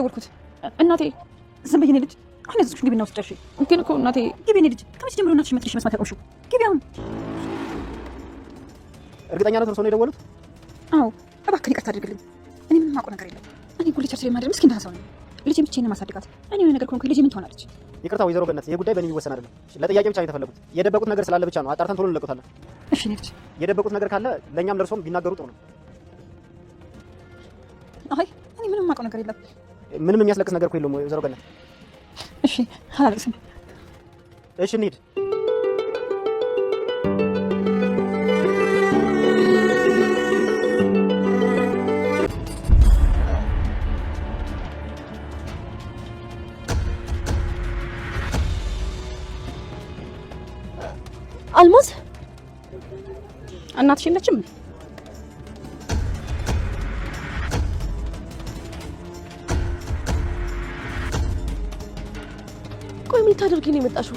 የደወልኩት። እናቴ ዝም በይ የኔ ልጅ። አሁን ያዘዝኩሽን ግቢና ውስጥ ጨርሺ። ግን እኮ እናቴ ግቢ የኔ ልጅ። ከመቼ ጀምሮ እናትሽ መጥተሽ መስማት ያቆምሽው? ግቢ አሁን። እርግጠኛ ነው እርስዎ ነው የደወሉት? አዎ፣ እባክህን ይቅርታ አድርግልኝ። እኔ ምንም የማውቀው ነገር የለም። እኔ ጉልቻ ስለማደር ምስኪን ደህና ሰው ነኝ። ልጄን ብቻዬን ነው የማሳድጋት። እኔ የሆነ ነገር ከሆንኩኝ ልጄ ምን ትሆናለች? ይቅርታ ወይዘሮ ገነት፣ ይህ ጉዳይ በእኔ የሚወሰን አይደለም። ለጥያቄ ብቻ ነው የተፈለጉት። የደበቁት ነገር ስላለ ብቻ ነው። አጣርተን ቶሎ እንለቁታለን። እሺ የኔ ልጅ። የደበቁት ነገር ካለ ለእኛም ለእርሶም ቢናገሩ ጥሩ ነው። አይ እኔ ምንም የማውቀው ነገር የለም። ምንም የሚያስለቅስ ነገር እኮ የለውም ወይዘሮ ገነት። እሺ አላለቅስም። እሺ እንሂድ። አልማዝ እናትሽ የለችም? ቆይ ምን ታደርጊ ነው የመጣሽው?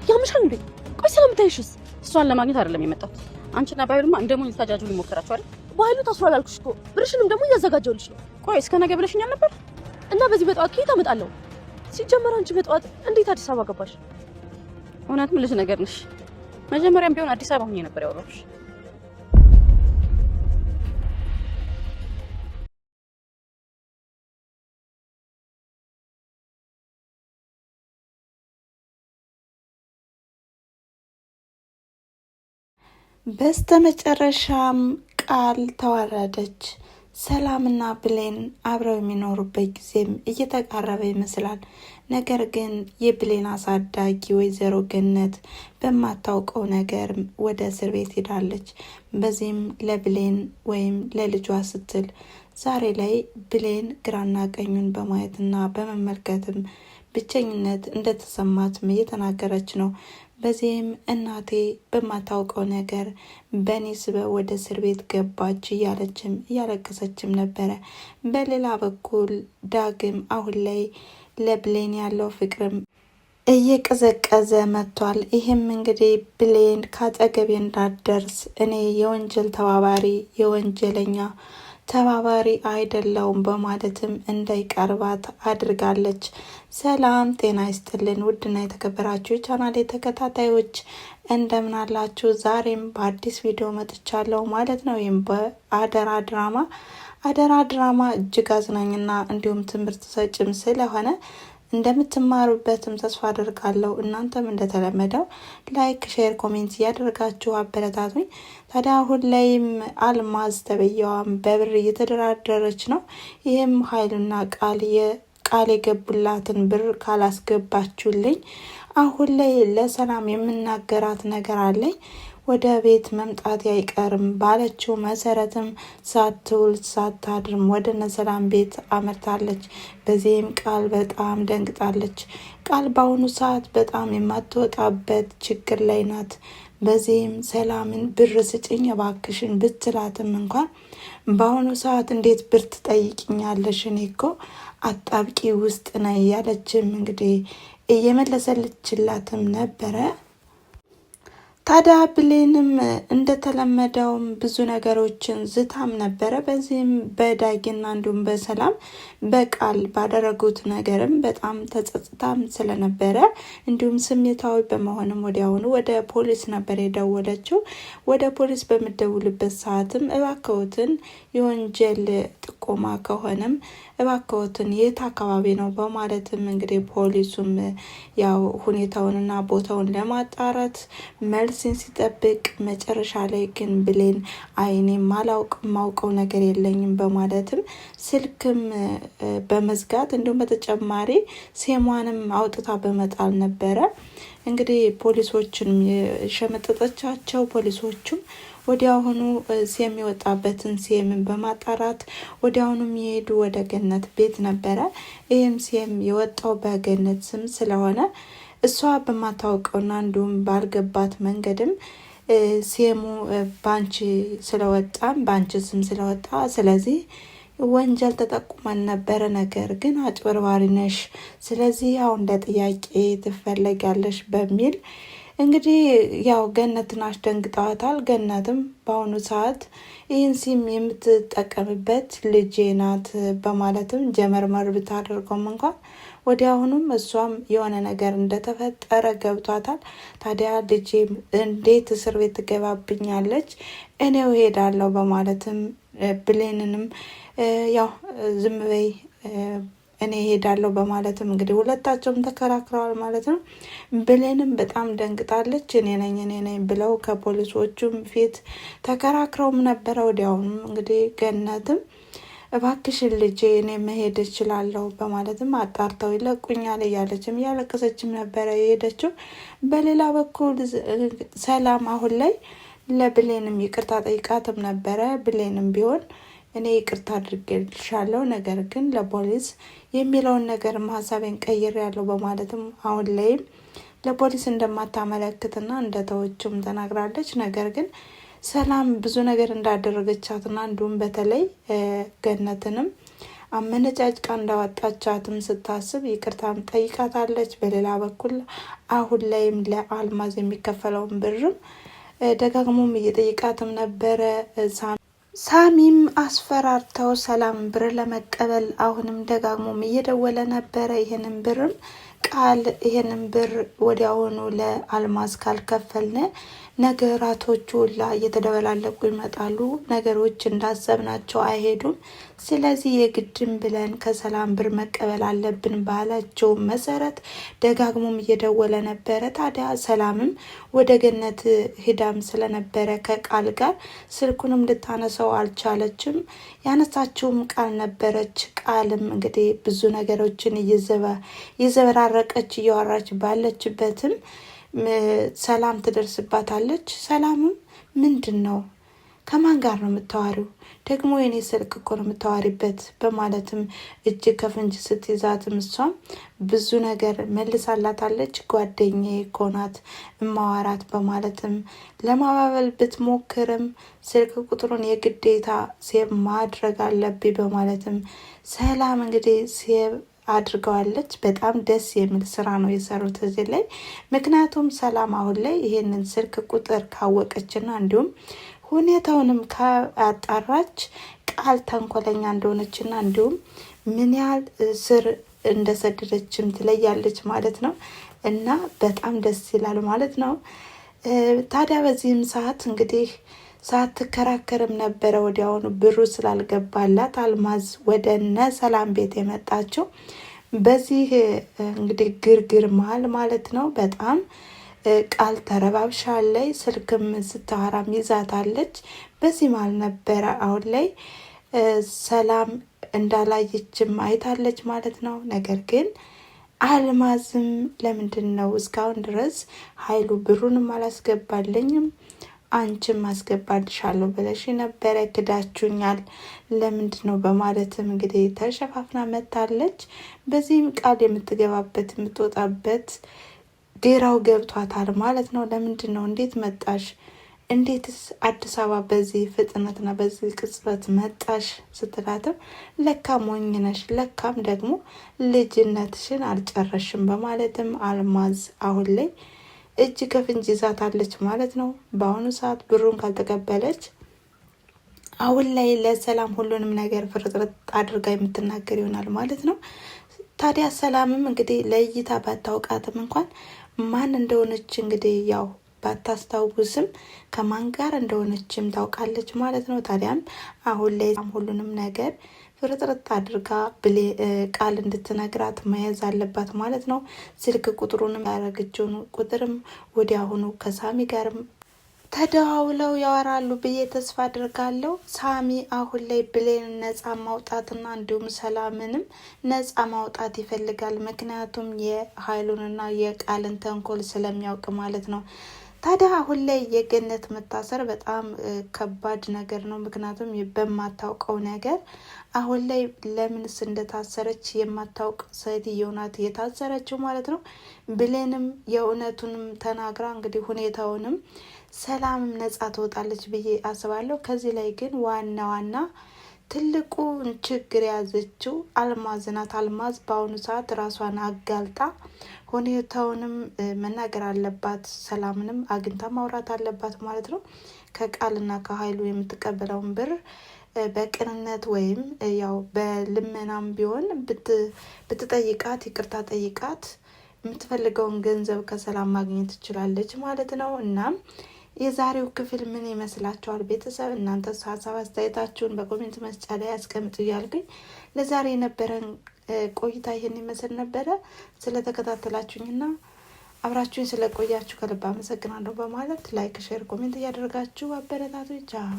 ያምሻል እንዴ? ቆይ ስለምታይሽስ? እሷን ለማግኘት አይደለም የመጣሁት። አንቺና ባይሉማ እንደ ሞኝ ልታጃጁ ሊሞክራችሁ አይደል? በኃይሉ ታስሯል አልኩሽ እኮ። ብርሽንም ደግሞ እያዘጋጀሁልሽ ነው። ቆይ እስከ ነገ ብለሽኛል ነበር። እና በዚህ በጠዋት ከየት አመጣለሁ? ሲጀመር አንቺ በጠዋት እንዴት አዲስ አበባ ገባሽ? እውነትም ልጅ ነገር ነሽ። መጀመሪያም ቢሆን አዲስ አበባ ሆኜ ነበር ያወራሁሽ። በስተመጨረሻም ቃል ተዋረደች። ሰላምና ብሌን አብረው የሚኖሩበት ጊዜም እየተቃረበ ይመስላል። ነገር ግን የብሌን አሳዳጊ ወይዘሮ ገነት በማታውቀው ነገር ወደ እስር ቤት ሄዳለች። በዚህም ለብሌን ወይም ለልጇ ስትል ዛሬ ላይ ብሌን ግራና ቀኙን በማየትና በመመልከትም ብቸኝነት እንደተሰማትም እየተናገረች ነው። በዚህም እናቴ በማታውቀው ነገር በእኔ ስበብ ወደ እስር ቤት ገባች እያለችም እያለቀሰችም ነበረ። በሌላ በኩል ዳግም አሁን ላይ ለብሌን ያለው ፍቅርም እየቀዘቀዘ መጥቷል። ይህም እንግዲህ ብሌን ካጠገቤ እንዳትደርስ እኔ የወንጀል ተባባሪ የወንጀለኛ ተባባሪ አይደለውም በማለትም እንዳይቀርባት አድርጋለች። ሰላም ጤና ይስጥልን ውድና የተከበራችሁ የቻናሌ ተከታታዮች እንደምን አላችሁ? ዛሬም በአዲስ ቪዲዮ መጥቻለሁ ማለት ነው። ይህም በአደራ ድራማ አደራ ድራማ እጅግ አዝናኝና እንዲሁም ትምህርት ሰጭም ስለሆነ እንደምትማሩበትም ተስፋ አደርጋለሁ። እናንተም እንደተለመደው like፣ share፣ comment እያደረጋችሁ አበረታቱኝ። ታዲያ አሁን ላይም አልማዝ ተብዬዋም በብር እየተደራደረች ነው። ይህም ኃይሉና ቃል የገቡላትን ብር ካላስገባችሁልኝ አሁን ላይ ለሰላም የምናገራት ነገር አለኝ ወደ ቤት መምጣት አይቀርም ባለችው መሰረትም ሳትውል ሳታድርም ወደ ነሰላም ቤት አመርታለች። በዚህም ቃል በጣም ደንግጣለች። ቃል በአሁኑ ሰዓት በጣም የማትወጣበት ችግር ላይ ናት። በዚህም ሰላምን ብር ስጭኝ እባክሽን ብትላትም እንኳን በአሁኑ ሰዓት እንዴት ብር ትጠይቅኛለሽ? እኔ እኮ አጣብቂ ውስጥ ነኝ ያለችም እንግዲህ እየመለሰልችላትም ነበረ። ታዲያ ብሌንም እንደተለመደውም ብዙ ነገሮችን ዝታም ነበረ። በዚህም በዳጊና እንዲሁም በሰላም በቃል ባደረጉት ነገርም በጣም ተጸጽታም ስለነበረ እንዲሁም ስሜታዊ በመሆንም ወዲያውኑ ወደ ፖሊስ ነበር የደወለችው። ወደ ፖሊስ በምደውልበት ሰዓትም እባክዎትን የወንጀል ጥቆማ ከሆነም እባክዎትን የት አካባቢ ነው በማለትም እንግዲህ ፖሊሱም ያው ሁኔታውንና ቦታውን ለማጣራት መልስን ሲጠብቅ መጨረሻ ላይ ግን ብሌን አይኔ ማላውቅ ማውቀው ነገር የለኝም በማለትም ስልክም በመዝጋት እንዲሁም በተጨማሪ ሴሟንም አውጥታ በመጣል ነበረ እንግዲህ ፖሊሶችን የሸመጠጠቻቸው። ፖሊሶቹም ወዲያውኑ ሴም የወጣበትን ሴምን በማጣራት ወዲያውኑ የሚሄዱ ወደ ገነት ቤት ነበረ። ይህም ሴም የወጣው በገነት ስም ስለሆነ እሷ በማታውቀውና እንዲሁም ባልገባት መንገድም ሴሙ ባንቺ ስለወጣም ባንቺ ስም ስለወጣ ስለዚህ ወንጀል ተጠቁመን ነበረ፣ ነገር ግን አጭበርባሪ ነሽ፣ ስለዚህ አሁን እንደ ጥያቄ ትፈለጊያለሽ በሚል እንግዲህ ያው ገነትን አስደንግጠዋታል። ገነትም በአሁኑ ሰዓት ይህን ሲም የምትጠቀምበት ልጄ ናት በማለትም ጀመርመር ብታደርገውም እንኳን ወዲያውኑም እሷም የሆነ ነገር እንደተፈጠረ ገብቷታል። ታዲያ ልጄ እንዴት እስር ቤት ትገባብኛለች? እኔው እሄዳለሁ በማለትም ብሌንንም ያው ዝም በይ እኔ እሄዳለሁ በማለትም እንግዲህ ሁለታቸውም ተከራክረዋል ማለት ነው። ብሌንም በጣም ደንግጣለች። እኔ ነኝ እኔ ነኝ ብለው ከፖሊሶቹም ፊት ተከራክረውም ነበረ። ወዲያውኑም እንግዲህ ገነትም እባክሽን ልጄ እኔ መሄድ እችላለሁ በማለትም አጣርተው ይለቁኛል እያለችም እያለቀሰችም ነበረ የሄደችው። በሌላ በኩል ሰላም አሁን ላይ ለብሌንም ይቅርታ ጠይቃትም ነበረ። ብሌንም ቢሆን እኔ ይቅርታ አድርጌልሻለሁ፣ ነገር ግን ለፖሊስ የሚለውን ነገር ሀሳቤን ቀይሬያለሁ በማለትም አሁን ላይም ለፖሊስ እንደማታመለክትና እንደተወችም ተናግራለች። ነገር ግን ሰላም ብዙ ነገር እንዳደረገቻትና እንዲሁም በተለይ ገነትንም አመነጫጭቃ እንዳወጣቻትም ስታስብ ይቅርታም ጠይቃታለች። በሌላ በኩል አሁን ላይም ለአልማዝ የሚከፈለውን ብርም ደጋግሞም እየጠይቃትም ነበረ። ሳሚም አስፈራርተው ሰላም ብር ለመቀበል አሁንም ደጋግሞም እየደወለ ነበረ። ይህንን ብርም ቃል ይህንን ብር ወዲያውኑ ለአልማዝ ካልከፈልን ነገራቶቹ ሁላ እየተደበላለቁ ይመጣሉ። ነገሮች እንዳሰብናቸው አይሄዱም። ስለዚህ የግድም ብለን ከሰላም ብር መቀበል አለብን ባላቸው መሰረት ደጋግሞም እየደወለ ነበረ። ታዲያ ሰላምም ወደ ገነት ሂዳም ስለነበረ ከቃል ጋር ስልኩንም ልታነሰው አልቻለችም። ያነሳችውም ቃል ነበረች። ቃልም እንግዲህ ብዙ ነገሮችን እየዘበራረቀች እያወራች ባለችበትም ሰላም ትደርስባታለች። ሰላምም ምንድን ነው ከማን ጋር ነው የምታዋሪው? ደግሞ የኔ ስልክ እኮ ነው የምታዋሪበት በማለትም እጅ ከፍንጅ ስትይዛትም እሷም ብዙ ነገር መልሳላታለች። ጓደኛዬ እኮ ናት እማዋራት በማለትም ለማባበል ብትሞክርም ስልክ ቁጥሩን የግዴታ save ማድረግ አለብኝ በማለትም ሰላም እንግዲህ save አድርገዋለች። በጣም ደስ የሚል ስራ ነው የሰሩት እዚህ ላይ። ምክንያቱም ሰላም አሁን ላይ ይሄንን ስልክ ቁጥር ካወቀችና እንዲሁም ሁኔታውንም ካጣራች ቃል ተንኮለኛ እንደሆነችና እንዲሁም ምን ያህል ስር እንደሰደደችም ትለያለች ማለት ነው። እና በጣም ደስ ይላል ማለት ነው። ታዲያ በዚህም ሰዓት እንግዲህ ሳትከራከርም ነበረ ወዲያውኑ ብሩ ስላልገባላት አልማዝ ወደ እነ ሰላም ቤት የመጣችው። በዚህ እንግዲህ ግርግር መሀል ማለት ነው በጣም ቃል ተረባብሻለች። ስልክም ስታወራም ይዛታለች። በዚህ መሀል ነበረ አሁን ላይ ሰላም እንዳላየችም አይታለች ማለት ነው። ነገር ግን አልማዝም ለምንድን ነው እስካሁን ድረስ ኃይሉ ብሩንም አላስገባልኝም አንቺም አስገባልሻለሁ ብለሽ ነበረ፣ ክዳችሁኛል፣ ለምንድን ነው በማለትም እንግዲህ ተሸፋፍና መታለች። በዚህም ቃል የምትገባበት የምትወጣበት ግራው ገብቷታል ማለት ነው። ለምንድን ነው እንዴት መጣሽ? እንዴትስ አዲስ አበባ በዚህ ፍጥነትና በዚህ ቅጽበት መጣሽ? ስትላትም ለካ ሞኝ ነሽ፣ ለካም ደግሞ ልጅነትሽን አልጨረሽም በማለትም አልማዝ አሁን ላይ እጅ ከፍንጅ ይዛታለች ማለት ነው። በአሁኑ ሰዓት ብሩን ካልተቀበለች አሁን ላይ ለሰላም ሁሉንም ነገር ፍርጥርጥ አድርጋ የምትናገር ይሆናል ማለት ነው። ታዲያ ሰላምም እንግዲህ ለእይታ ባታውቃትም እንኳን ማን እንደሆነች እንግዲህ ያው ባታስታውስም ከማን ጋር እንደሆነችም ታውቃለች ማለት ነው። ታዲያም አሁን ላይ ሁሉንም ነገር ፍርጥርጥ አድርጋ ቃል እንድትነግራት መያዝ አለባት ማለት ነው። ስልክ ቁጥሩንም ያደረገችውን ቁጥርም ወዲያውኑ ከሳሚ ጋርም ተደዋውለው ያወራሉ ብዬ ተስፋ አድርጋለሁ። ሳሚ አሁን ላይ ብሌን ነፃ ማውጣትና እንዲሁም ሰላምንም ነፃ ማውጣት ይፈልጋል። ምክንያቱም የሀይሉንና የቃልን ተንኮል ስለሚያውቅ ማለት ነው። ታዲያ አሁን ላይ የገነት መታሰር በጣም ከባድ ነገር ነው። ምክንያቱም በማታውቀው ነገር አሁን ላይ ለምንስ እንደታሰረች የማታውቅ ሴትዮ ናት የታሰረችው ማለት ነው። ብሌንም የእውነቱንም ተናግራ እንግዲህ ሁኔታውንም ሰላምም ነጻ ትወጣለች ብዬ አስባለሁ። ከዚህ ላይ ግን ዋና ዋና ትልቁን ችግር የያዘችው አልማዝ ናት። አልማዝ በአሁኑ ሰዓት ራሷን አጋልጣ ሁኔታውንም መናገር አለባት፣ ሰላምንም አግኝታ ማውራት አለባት ማለት ነው። ከቃልና ከኃይሉ የምትቀበለውን ብር በቅንነት ወይም ያው በልመናም ቢሆን ብትጠይቃት ይቅርታ ጠይቃት የምትፈልገውን ገንዘብ ከሰላም ማግኘት ትችላለች ማለት ነው። እናም የዛሬው ክፍል ምን ይመስላችኋል? ቤተሰብ እናንተ ሀሳብ አስተያየታችሁን በ comment መስጫ ላይ አስቀምጡ እያልኩኝ ለዛሬ የነበረን ቆይታ ይህን ይመስል ነበረ። ስለተከታተላችሁኝና አብራችሁኝ ስለቆያችሁ ከልብ አመሰግናለሁ በማለት like፣ share፣ comment እያደረጋችሁ አበረታቱ። ቻው።